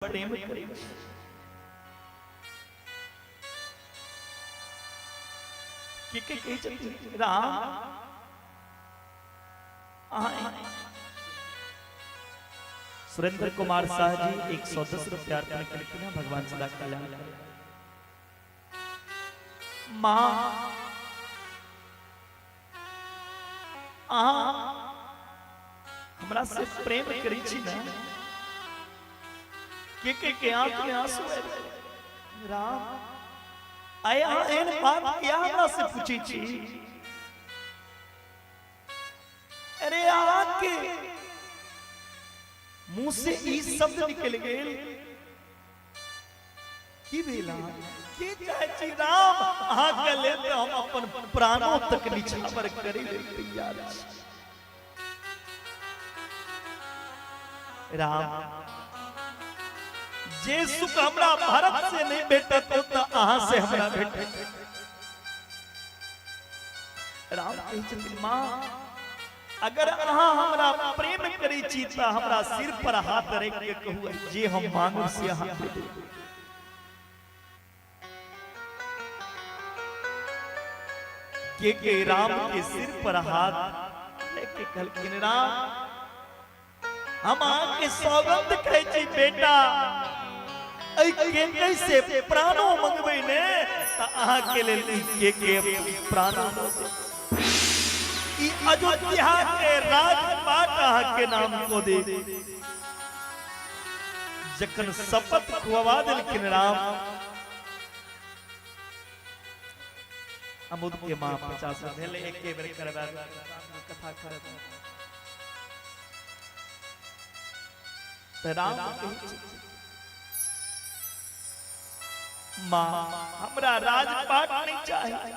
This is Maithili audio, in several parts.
प्रेम करै छी। के के कहै छथिन राम अहाँ। सुरेंद्र कुमार शाह जी 110 रुपया अर्पण केलखिन हैं, भगवान सदा कल्याण करें। माँ अहाँ हमरा से प्रेम करै छी ने? के आंख में आंसू आबि गेल। राम, आइ अहाँ एहन बात किया हमरा से पूछै छी? अरे, अहाँ के मुंह से ई शब्द निकल गेल, की भेल? अहाँ के चाहै छी? राम, अहाँ के लेल तऽ हम अपन प्राणों तक निछावर करै लेल तैयार छी। राम, जे सुख हमरा भरत से नहीं भेटत ओ तऽ अहाँ से हमरा भेटत। राम कहै छथिन, माँ, अगर अहाँ हमरा प्रेम करै छी तऽ हमरा सिर पर हाथ रखि के कहू, जे हम मांगब से अहाँ दे देब। के राम के सिर पर हाथ लेके कहलखिन, राम, हम अहाँके सौगंध खाइ छी बेटा, एहि के से प्राणो मंगबै ने तऽ अहाँके लेल ई के प्राणो दऽ देब। ई अयोध्या के राजपाट अहाँके नाम कऽ देब। जखन शपथ खुआवा देलखिन राम, अमुद के माँ 50 भेल, एके बेर करबा कथा करब तऽ राम कहै छथिन, माँ, हमरा राजपाट नहीं चाहिए,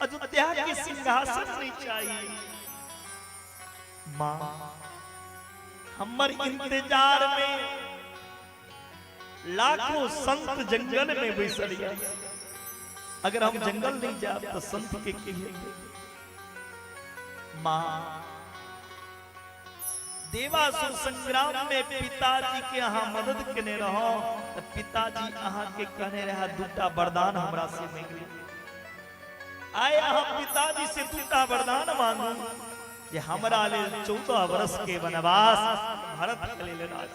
अयोध्या के सिंहासन नहीं चाहिए। माँ, हमर इंतजार में लाखों संत जंगल में बैसल या। अगर हम जंगल नहीं जाब तो संत के की हेतै? माँ, देवासुर संग्राम में पिताजी के अहाँ मदद केने रहो तऽ पिताजी अहाँ के कहने रहा, दूटा वरदान हमरा से मांगि। आइ अहाँ पिताजी से दूटा वरदान मांगू जे हमरा लेल 14 वर्ष के वनवास, भरत के लेल राज।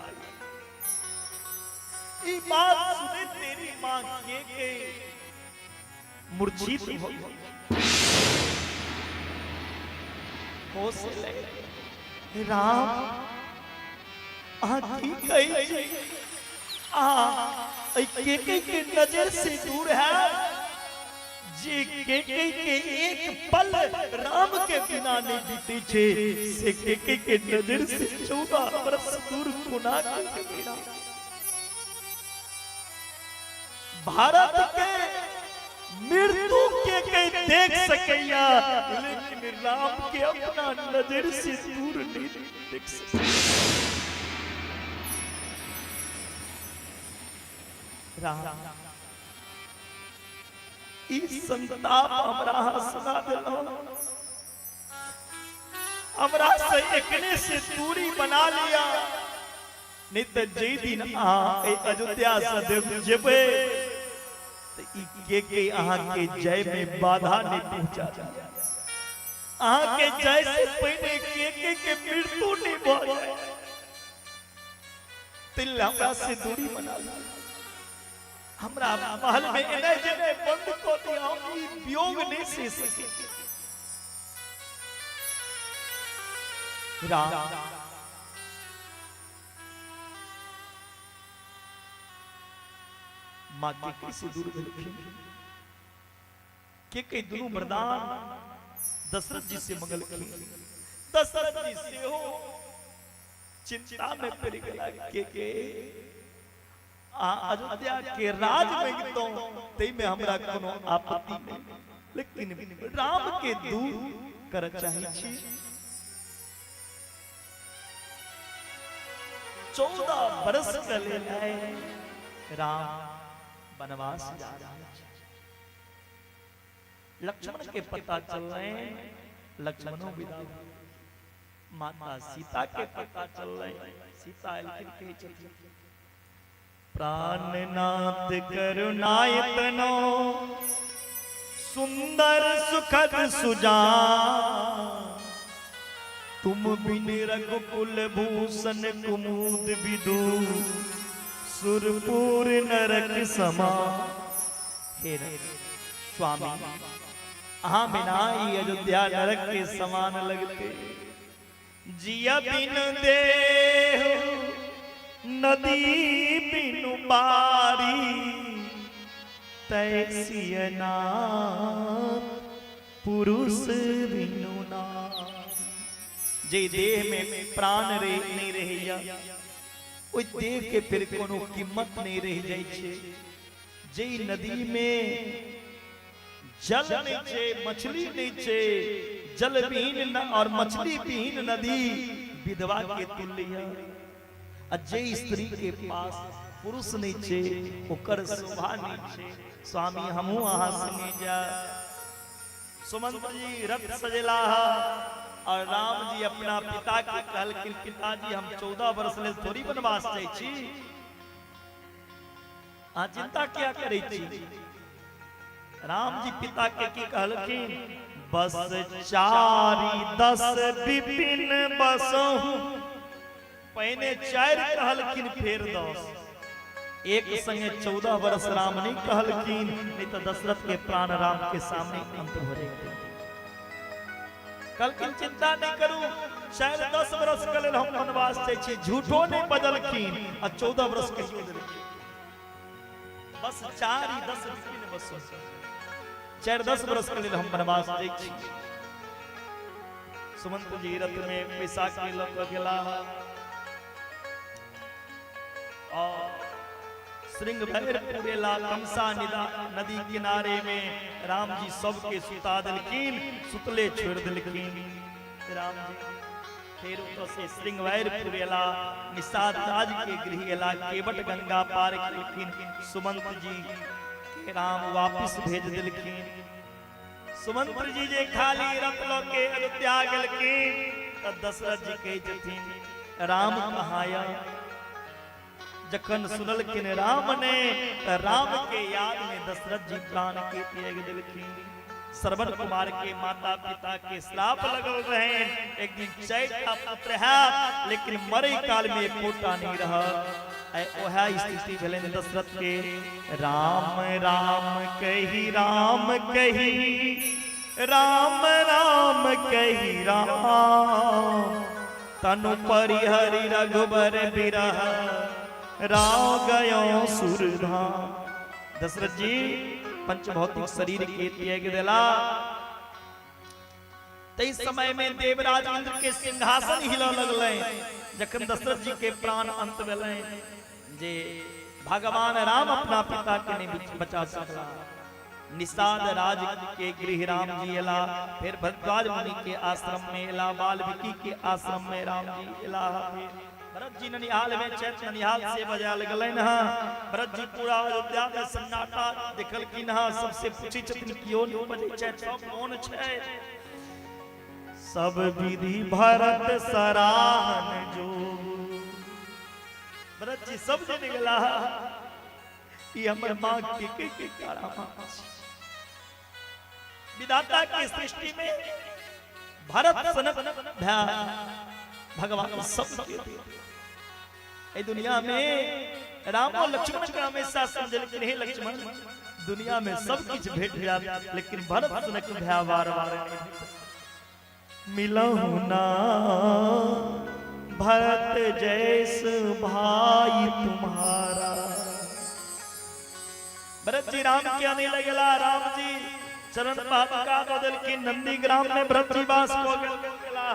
ई बात सुने तेरी माँ के मूर्छित हो गई, होश ले। राम, अहाँ की कहै छी? अहाँ एहि के के नजर से दूर है? जे के एक पल राम के बिना नहीं बीते छे, से के नजर से 14 बरस दूर कोना के बिना? भारत के मृत्यु के देख सकैया, लेकिन राम के अपना नजर से दूर नहीं देख सकै। राम, ई संताप हमरा अहाँ सुना देलहुँ, हमरा से एकने से दूरी बना लिया, नहीं तऽ जाहि दिन अहाँ एहि अयोध्या से देव जेबै तऽ ई के अहाँके जय में बाधा नहीं पहुंचा, अहाँके जय से पहिने के मृत्यु नहीं भऽ जाए। तिल हमरा से दूरी बना लिया, हमरा महल में एनाइ जेनाइ बंद कऽ दिया, हम ई वियोग नहीं सह सकै। राम, माँ के कैसे दूर भेलखिन? के दुनू वरदान दशरथ जी से मंगलखिन। दशरथ जी सेहो चिंता में पड़ गेला, के आ अयोध्या के राज मांगितौं ताहिमे हमरा कोनो आपत्ति नहीं, लेकिन राम के दूर कर चाहै छी। 14 बरस के लेल राम वनवास जा रहा है। लक्ष्मण के पता चल रहे, लक्ष्मणों विदा। माता सीता के पता चललै। सीता एलखिन, कहै छथिन, प्राणनाथ करुणायतनो सुंदर सुखद सुजान, तुम बिन रघुकुल भूषण कुमुद विदु सुरपुर नरक समा। हे स्वामी, अहाँ बिना ई अयोध्या नरक के समान लगते। जिया बिन देह नदी बिनु बारी, तैसी नाथ पुरुष बिनु नारी। जे देह में प्राण रे नहीं रहैया, ओहि देह के फिर कोनो कीमत नहीं रह जाइ छै। जे नदी में जल नहीं छै, मछली नहीं छै, जल विहीन और मछली विहीन नदी विधवा के तुल्य है। आ जे स्त्री के पास पुरुष नहीं छै, ओकर शोभा नहीं छै। स्वामी, हमहूँ अहाँ संगे जा। सुमंत जी रथ सजेला और राम जी अपना पिता के कहलखिन, पिताजी, हम 14 वर्ष लेल थोड़ी वनवास जाइ छी, अहाँ चिंता किया करै छी? राम जी पिता के की कहलखिन? बस 4 10 विपिन बसहु। पहिने चारि कहलखिन, फेर 10। एक संगे 14 वर्ष राम नहीं कहलखिन, नहीं तो दशरथ के प्राण राम के सामने अंत हो जाते। कहलखिन, चिंता नहीं करू, 4 10 वर्ष के लेल हम वनवास जाइ छी। झूठो नहीं बजलखिन आ 14 वर्ष कहियो देलखिन। बस 4 10 विपिन बसो, 4 10 वर्ष के लेल हम वनवास जाइ छी। सुमंत जी रथ में बैसा के लऽ कऽ गेलाह और श्रृंगभैरपुर एला। कमसा निदा नदी किनारे में राम जी सबके सुता देलखिन, सुतले छोड़ देलखिन राम जी। फेर ओतऽ से श्रृंगवैरपुर एला, निषाद राज के गृह एला, केवट गंगा पार केलखिन। सुमंत जी के राम वापिस भेज देलखिन। सुमंत जी जे खाली रथ लऽ के अयोध्या गेलखिन तऽ दशरथ जी कहै छथिन, राम कहाँ या? जखन सुनलखिन राम ने, तऽ राम के याद में दशरथ जी प्राण के त्याग देलखिन। श्रवण कुमार के माता पिता के श्राप लगल रहे, एक दिन चारिटा पुत्र है, लेकिन मरे काल में एकोटा नहीं रह। वह स्थिति भेलनि दशरथ के। राम राम कही, राम कही, राम राम कही राम, तनु परिहरि रघुबर बिरह राम गयो सुरधाम। दशरथ जी पंच भौतिक शरीर के त्याग देला। तै समय में देवराज इंद्र के सिंहासन हिलऽ लगलै, जखन दशरथ जी के प्राण अंत भेलै, जे भगवान राम अपना पिता के नहीं बचा सकला। निषाद राज के गृह राम जी एला, फिर भरद्वाज मुनि के आश्रम में एला, वाल्मीकि के आश्रम में राम जी एला। फिर भरत जी ननिहाल में छथि, ननिहाल से बजायल गेलनि हँ। भरत जी पूरा अयोध्या में सन्नाटा देखलखिन हँ। सबसे पूछै छथिन, केओ नहि बजै छथि, सब मौन छै। सब विधि भरत सराहन जो। भरत जी सब जन गेला, ई हमर माँ के कारामा। विधाता की सृष्टि में भरत सनक भया भगवान सबके दे। एहि दुनिया में रामो लक्ष्मण के हमेशा समझलखिन, हे लक्ष्मण, दुनिया में सब किछु भेट जात, लेकिन भरत सनक भया बार बार नहीं भेटत। मिलहु ना भरत जैस भाई तुम्हारा। भरत जी राम के आने लगला। राम जी चरण पादुका दऽ देलखिन। नंदीग्राम में भरत जी वास कऽ गेला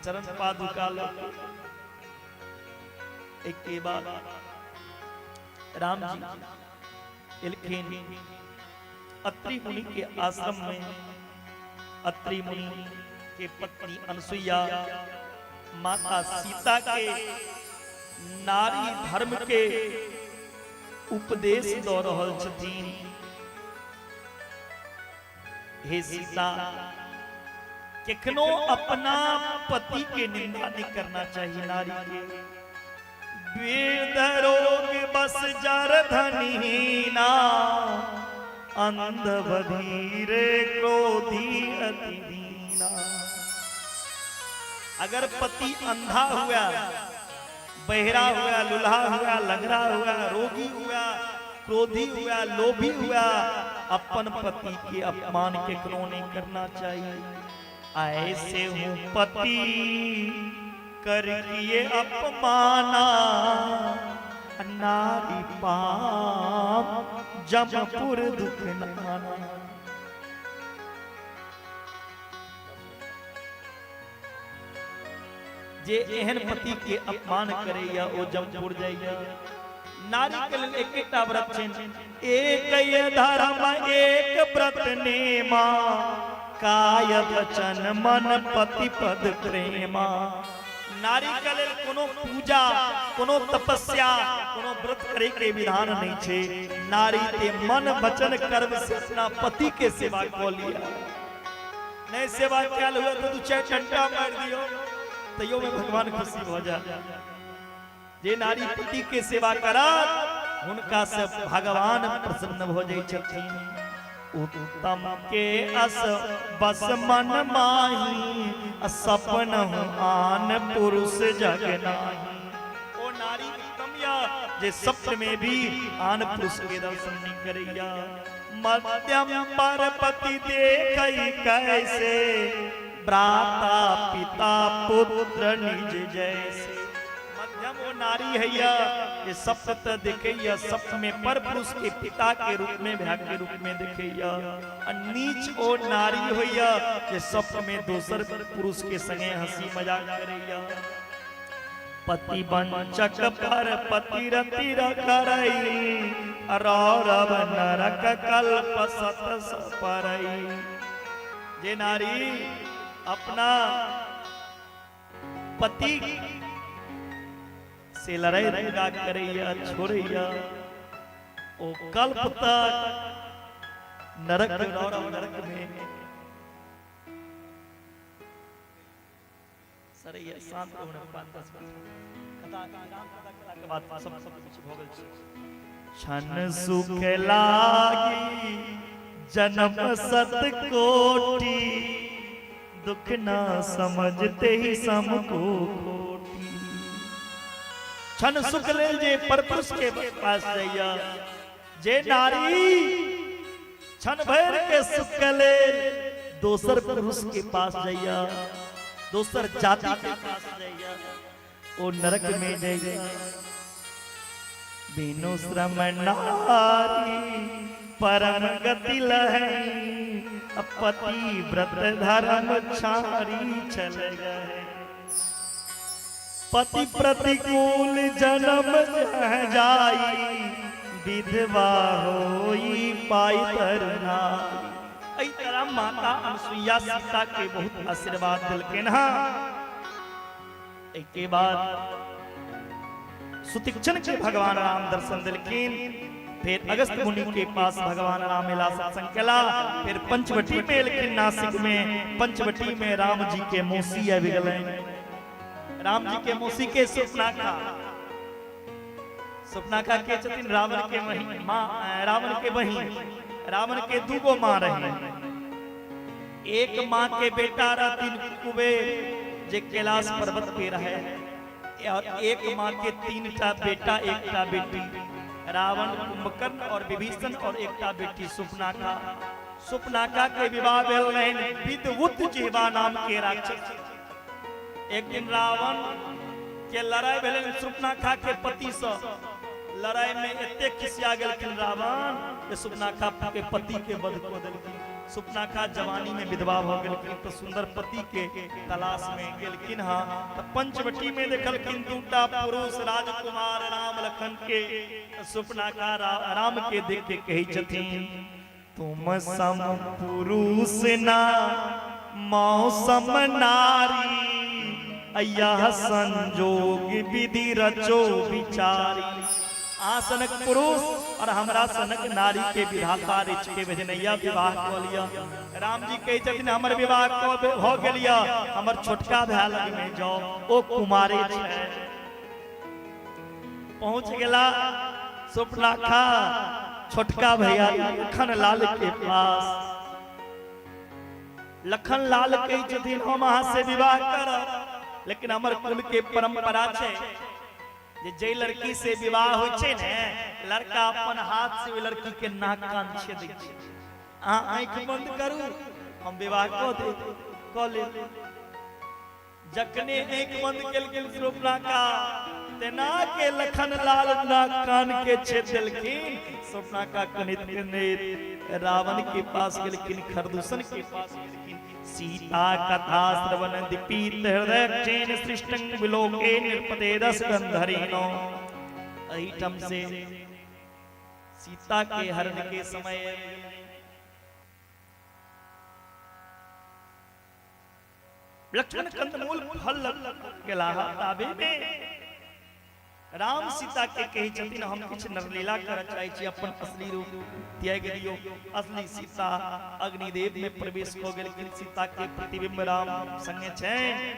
चरण पादुका लऽ के। एक के बाद राम जी एलखिन अत्रि मुनि के आश्रम में। अत्रि मुनि के पत्नी अनसुईया माता सीता के नारी धर्म के उपदेश दऽ रहल छथिन। हे सीता, केखनो अपना पति के निंदा नहीं करना चाहिए नारी के। वृद्ध रोग बस जर धनीना, अंध बधीर क्रोधी अति दीना। अगर पति अंधा हुआ, बहरा हुआ, लुल्हा हुआ, लंगड़ा हुआ, रोगी हुआ, क्रोधी हुआ, लोभी हुआ, अपन पति के अपमान केकरो नहीं करना चाहिए। ऐसे हूं पति कर किए अपमाना, नारी पाप जमपुर दुख नाना। जे एहन पति के अपमान करैया ओ जमपुर जाइया। नारी के लेल एकेटा व्रत छनि, एक ये धर्म एक व्रत नेमा, काय वचन मन पति पद प्रेमा। नारी के लेल कोनो पूजा, कोनो तपस्या, कोनो व्रत करे के विधान नहीं छे। नारी ते मन वचन कर्म से अपना पति के सेवा क लिया। नहीं सेवा कयल हुए तो दू चारि डंडा मारि दियो, तैयो में भगवान खुशी भ जाए। जे नारी पति के सेवा करत हुनका से भगवान प्रसन्न भ जाइ छथिन। उत्तम के अस बस मन माही, सपन आन पुरुष जग नाही। ओ नारी उत्तम या जे सपन में भी आन पुरुष के दर्शन नहीं करैया। मध्यम पर पति देखई कैसे, भ्राता पिता पुत्र निज जैसे। मध्यम वो नारी है ये सप्त त देखैया, सप्त में पर पुरुष के पिता के रूप में, भाई के रूप में देखैया। आ नीच ओ नारी होइया जे सप्त में दोसर पुरुष के संगे हंसी मजाक करैया। पति वंचक पर पति रति करई, रौरव नरक कल्प सत परई। जे नारी अपना पति से लड़ाई दंगा करैया, छोड़ैया, ओ कल्प तक नरक रौरव नरक में सरैया। शांत रहू ने 5-10 मिनट। कथा राम कथा केला के बाद सब सब कुछ भऽ गेल छै। क्षण सुख लागी जन्म सत कोटि, दुख ना समझते ही समको खोटी। क्षण सुख लेल जे परपुरुष के पास जाइया, जे नारी क्षण भर के सुख के लेल दोसर पुरुष के पास जाइया, दोसर जाति के पास जाइया, ओ नरक में जाइया। बिनु श्रम नारी परम गति लहई, पति व्रत धर्म छारी चल गए। पति प्रतिकूल जन्म जाई, विधवा होई पाई तरनाई। एहि तरह माता अनुसुईया सीता के बहुत आशीर्वाद दिलखिन हँ। एहिके बाद सुतीक्ष्ण के भगवान राम दर्शन दिलखिन। फिर अगस्त मुनि के पास भगवान राम एला, सत्संग केला। फिर पंचवटी में एलखिन, नासिक में। पंचवटी में राम जी के मौसी आबि गेलनि। राम जी के मौसी के सुपनाखा। सुपनाखा के छथिन? रावण के बहिन माँ, रावण के बहिन। रावण के दूगो माँ रहे। एक माँ के बेटा रहथिन कुबेर, जे कैलाश पर्वत पे रहे, और एक माँ के तीन टा बेटा एकटा बेटी, रावण, कुंभकर्ण और विभीषण, और एकटा बेटी सुपनाखा। सुपनाखा के विवाह भेल रहनि विद्वुत जिह्वा नाम के राक्षस। एक दिन रावण के लड़ाई भेलनि सुपनाखा के पति से। लड़ाई में एते खिसिया गेलखिन रावण जे सुपनाखा के पति के वध कऽ देलखिन। सुपनाखा जवानी में विधवा भऽ गेलखिन, तऽ सुंदर पति के तलाश में गेलखिन हँ, तऽ पंचवटी में देखलखिन दूटा पुरुष राजकुमार राम लखन के। सुपनाखा राम के देख के कहै छथिन, तुम सम पुरुष ना मौसम नारी, यह संजोग विधि रचो विचारी। अहाँ सनक पुरुष और हमरा सनक नारी के विधाता रिच के भेजनैया विवाह कऽ लिअ। राम जी कहै छथिन हमर विवाह कऽ भऽ गेल यऽ, हमर छोटका भाय लग में जाओ, ओ कुमारे छै। पहुंच गेला सुपनाखा छोटका भैया लखन लाल के पास। लखन लाल कहै छथिन हम अहाँ से विवाह करब, लेकिन हमर कुल के परंपरा छै जे जै लड़की से विवाह होइ छै ने, लड़का अपन हाथ से ओहि लड़की के नाक कान छेदै छै। अहाँ आँखि बंद करू, हम विवाह कऽ देब, कऽ लेब। जखने आँखि बंद केलखिन सुपनाखा, तेना के लखन लाल नाक कान के छेद देलखिन। सुपनाखा कनैत कनैत रावण के पास गेलखिन, खरदूषण के पास गेलखिन। सीता कथा श्रवण दीपित हृदय चैन सृष्टं विलोके नृपते दस गंधरीनो। एहिठाम से सीता के हरण के समय लक्ष्मण कंदमूल फल गेलाह। ताबे में राम सीता के कहै छथिन हम किछु नरलीला करऽ चाहै छी, अपन असली रूप त्यागि दियौ। असली सीता अग्निदेव में प्रवेश कऽ गेलखिन। सीता के प्रतिबिंब राम संगे छनि।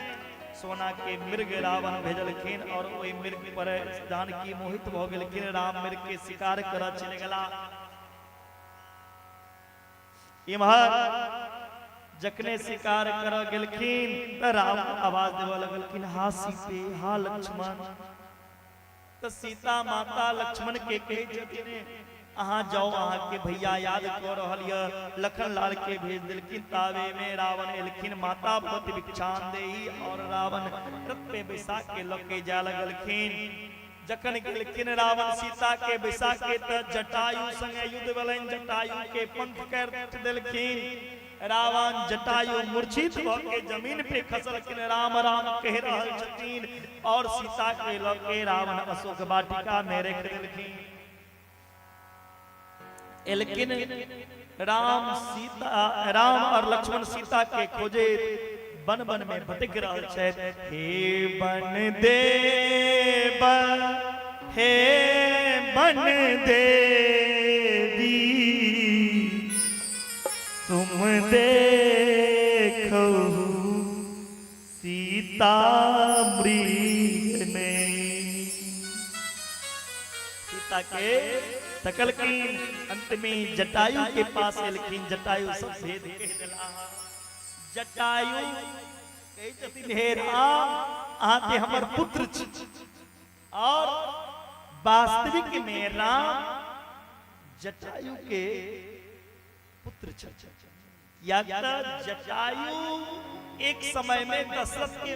सोना के मृग रावण भेजलखिन और ओहि मृग पर जानकी मोहित भऽ गेलखिन। राम मृग के शिकार करऽ चलि गेला। इम्हर जखने शिकार करऽ गेलखिन तऽ राम आवाज देबऽ लगलखिन, हा सीते, हा लक्ष्मण। तऽ सीता माता लक्ष्मण के कहै छथिन अहाँ जाउ, अहाँके भैया याद कऽ रहल यऽ। लखन लाल के भेज देलखिन। तावे में रावण एलखिन, माता भवती भिक्षान देही, और रावण रथ पे बैसा के लऽ के जाय लगलखिन। जखन गेलखिन रावण सीता के बैसा के तऽ जटायु संगे युद्ध भेलनि। जटायु के पंख काटि देलखिन रावण। जटायु मूर्छित भऽ के जमीन पे खसलखिन, राम राम कहि रहल छथिन, और सीता के लऽ के रावण अशोक वाटिका में रखि देलखिन। एलखिन राम सीता, राम और लक्ष्मण सीता के खोजे वन वन में भटक रहल छथि। हे वन देव, हे वन देवी, तुम देखो सीता मृग में। सीता के तकलखिन, अंत में जटायु के पास एलखिन। जटायु सब भेद कहि देला। जटायु कहै छथिन हे राम, अहाँ ते हमर पुत्र छी। और वास्तविक में राम जटायु के पुत्र छथि, या तऽ जटायु एक समय में दशरथ के